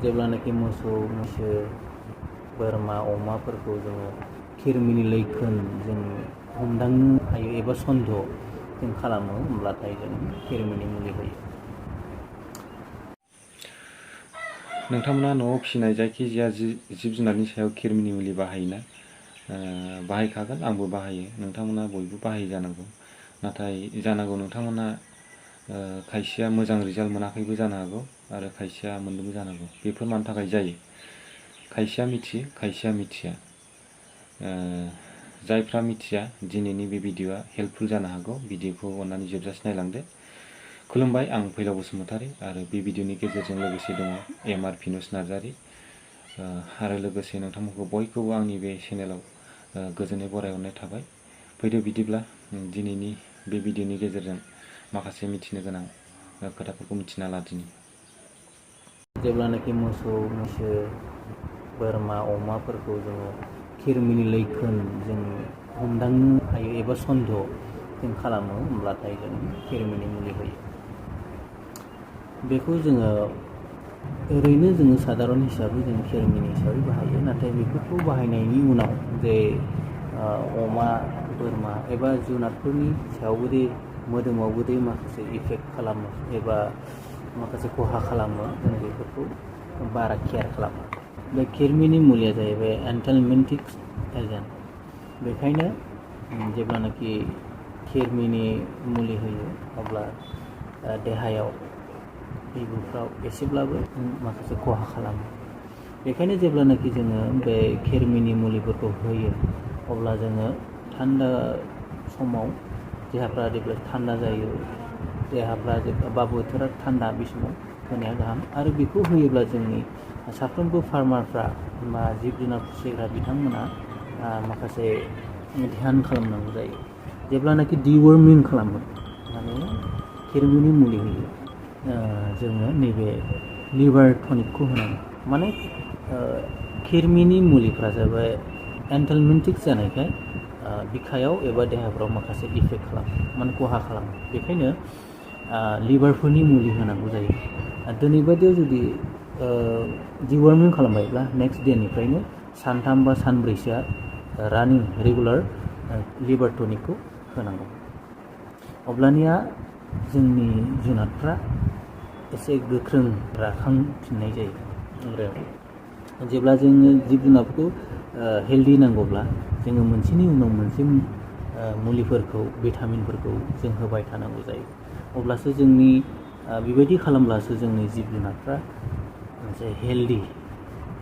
जेब्लानाखि मोसौ मैसो बोरमा अमाफोरखौ जोङो kermini लैखोन जों हमदांनो हायो एबा सन्देह जों खालामो होमब्लाथाय जों kermini मुलि होयो। नोंथांमोना न'आव फिसिनाय जायखिजाया जिब जुनारनि सायाव kermini मुलि बाहायोना? बाहायखागोन, आंबो बाहायो, नोंथांमोना बयबो बाहायो जानांगौ। नाथाय जानांगौ नोंथांमोना खायसेया मोजां रिजाल्ट मोनाखैबो जानो हागौ आरो खायसेया मोनदोंबो जानो हागौ। बेफोर मानि थाखाय जायो? खायसेया मिथियो, खायसेया मिथिया। जायफ्रा मिथिया, दिनैनि बे भिडिअ'आ हेल्पफुल जानो हागौ। भिडिअ'खौ अननानै जोबजासे नायलांदो। खुलुमबाय, आं फैलाव बसुमतारी आरो बे भिडिअ'नि गेजेरजों लोगोसे दङ एम.आर. फिनुस नार्जारी आरो लोगोसे नोंथांमोनखौ बयखौबो आंनि बे चेनेलाव गोजोनै बरायहरनाय थाबाय। फैदो बिदिब्ला दिनैनि बे भिडिअ'नि गेजेरजों माखासे मिथिनो गोनां खोथाफोरखौ मिथिना लादिनि। जेब्लानाखि मोसौ मैसो बोरमा अमाफोरखौ जोङो kermini लैखोन जों हमदांनो हायो एबा सन्देह जों खालामो होमब्लाथाय जों kermini मुलि होयो। बेखौ जोङो ओरैनो जोङो साधारन हिसाबै जों kermini हिसाबै बाहायो। नाथाय बेफोरखौ बाहायनायनि उनाव जे अमा बोरमा एबा जुनारफोरनि सायावबो दे मोदोमावबो दे माखासे इफेक्ट खालामो एबा माखासे खहा खालामो, जों बेफोरखौ बारा केयार खालामो। बे kermini मुलिया जाहैबाय एन्टालमेन्टिक एजेन्ट। बेखायनो जेब्लानाखि kermini मुलि होयो अब्ला देहायाव बिबुफ्राव एसेब्लाबो माखासे खहा खालामो। बेखायनो जेब्लानाखि जोङो बे kermini मुलिफोरखौ होयो अब्ला जोङो थान्दा समाव देहाफ्रा जेब्ला थान्दा जायो, देहाफ्रा बा बोथोरा थान्दा बे समाव होनाया गाहाम। आरो बेखौ होयोब्ला जोंनि साफ्रोमबो फार्मारफ्रा बा जिब जुनार फिसिग्रा बिथांमोना माखासे ध्यान खालामनांगौ जायो। जेब्लानाखि डिवर्मिं खालामो माने kermini मुलि होयो, जोङो नैबे लिभार टनिकखौ होनांगौ। माने kermini मुलिफ्रा जाबाय एन्टालमेन्टिक जानायखाय बिखायाव एबा देहाफ्राव माखासे इफेक्ट खालामो, माने खहा खालामो। बेखायनो लिभारफोरनि मुलि होनांगौ जायो। दिनै बायदियाव जुदि डिवर्मिं खालामबायब्ला नेक्स्ट डेनिफ्रायनो सानथाम बा सानब्रैसोआ रानिं रेगुलार लिभार टनिकखौ होनांगौ। अब्लानिया जोंनि जुनारफ्रा एसे गोख्रों राखांफिननाय जायो। आरो जेब्ला जोङो जिब जुनारफोरखौ हेल्दि नांगौब्ला जोङो मोनसेनि उनाव मोनसे मुलिफोरखौ भिटामिनफोरखौ जों होबाय थानांगौ जायो। अब्लासो जोंनि बेबायदि खालामब्लासो जोंनि जिब जुनारफ्रा मोनसे हेल्दि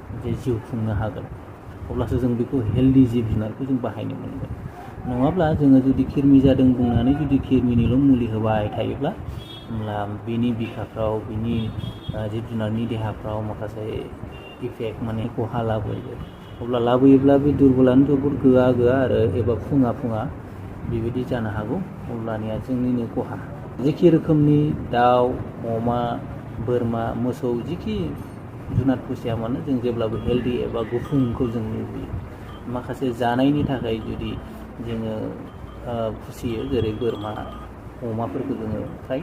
मोनसे जिउ खुंनो हागोन। अब्लासो जों बेखौ हेल्दि जिब जुनारखौ जों बाहायनो मोनगोन। नङाब्ला जोङो जुदि kermini जादों बुंनानै जुदि kerminiल' मुलि होबाय थायोब्ला होमब्ला बिनि बिखाफ्राव बिनि जिब जुनारनि देहाफ्राव माखासे इफेक्ट माने खहा लाबोयो। अब्ला लाबोयोब्ला बे दुरबलानो दुरबल, गोआ आरो एबा फुङा बेबायदि जानो हागौ। अब्लानिया जोंनिनो खहा। जेखि रोखोमनि दाउ अमा बोरमा मोसौ जिखि जुनार फिसिया मानो जों जेब्लाबो हेल्दि एबा गुफुंखौ जों लुबैयो। माखासे जानायनि थाखाय जुदि जोङो फिसियो, जेरै बोरमा अमाफोरखौ जोङो फ्राय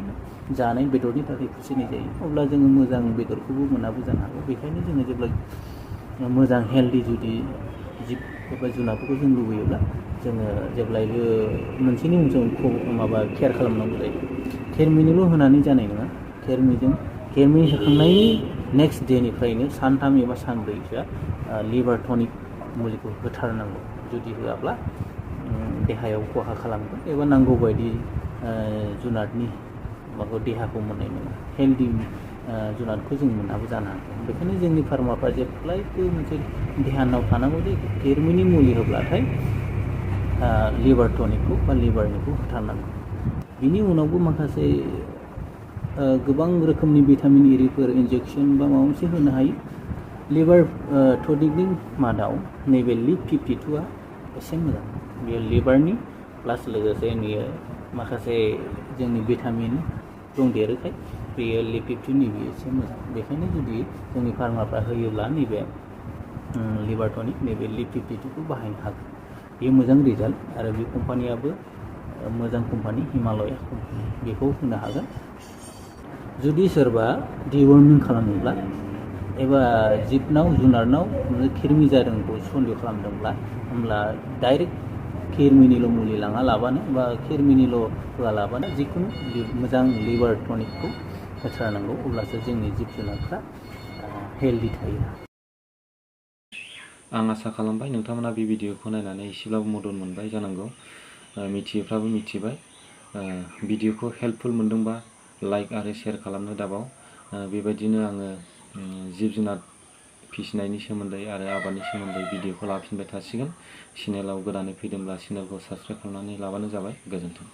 जानाय बेदरनि थाखाय फिसिनाय जायो, अब्ला जोङो मोजां बेदरखौबो मोनाबो जानो हागौ। बेखायनो जोङो जेब्ला मोजां हेल्दि जुदि जिब एबा जुनारफोरखौ जों लुबैयोब्ला जोङो जेब्लायबो मोनसेनि उनजों माबा केयार खालामनांगौ जायो। kerminiल' होनानै जानाय नङा। kermini होखांनायनि नेक्स्ट डेनिफ्रायनो सानथाम एबा सानब्रैसोआ लिभार टनिक मुलिखौ होथारनांगौ। जुदि होआब्ला देहायाव खहा खालामगोन एबा नांगौ बायदि जुनारनि माबाखौ देहाखौ मोननाय नङा। हेल्दि जुनारखौ जों मोनाबो जानो हागौ। बेखायनो जोंनि फार्मारफ्रा जेब्लायबो मोनसे ध्यानाव थानांगौ जे kermini मुलि होब्लाथाय लिभार टनिकखौ बा लिभारनिखौ होथारनांगौ। बिनि उनावबो माखासे गोबां रोखोमनि भिटामिन एरिफोर इन्जेक्सन बा माबा मोनसे होनो हायो। लिभार टनिकनि मादाव नैबे लिप 52आ एसे मोजां। बेयो लिभारनि प्लास लोगोसे बेयो माखासे जोंनि भिटामिन दंदेरोखाय बेयो लिप 52 बेयो एसे मोजां। बेखायनो जुदि जोंनि फार्मारफ्रा होयोब्ला नैबे लिभार टनिक नैबे लिप 52खौ बाहायनो हागोन। बेयो मोजां रिजाल्ट आरो बे कम्पानियाबो मोजां कम्पानि, हिमालया कम्पानि, बेखौ होनो हागोन। जुदि सोरबा डिवर्मिं खालामोब्ला एबा जिबनाव जुनारनाव केरमि जादोंखौ सन्देह खालामदोंब्ला होमब्ला डाइरेक्ट केरमिनिल' मुलि लाङा लाबानो बा केरमिनिल' होआ लाबानो जिखुनु मोजां लिभार टनिकखौ होथारनांगौ, अब्लासो जोंनि जिब जुनारफ्रा हेल्दि थायो। आं आसा खालामबाय नोंथांमोना बे भिडिअखौ नायनानै एसेब्लाबो मदद मोनबाय जानांगौ। मिथियैफ्राबो मिथिबाय। भिडिअखौ हेल्पफुल मोनदोंबा लाइक आरो शेयार खालामनो दाबाव। बेबायदिनो आङो जिब जुनार फिसिनायनि सोमोन्दै आरो आबादनि सोमोन्दै भिडिअखौ लाफिनबाय थासिगोन। चेनेलाव गोदानै फैदोंब्ला चेनेलखौ साबस्क्राइब खालामनानै लाबानो जाबाय। गोजोन्थों।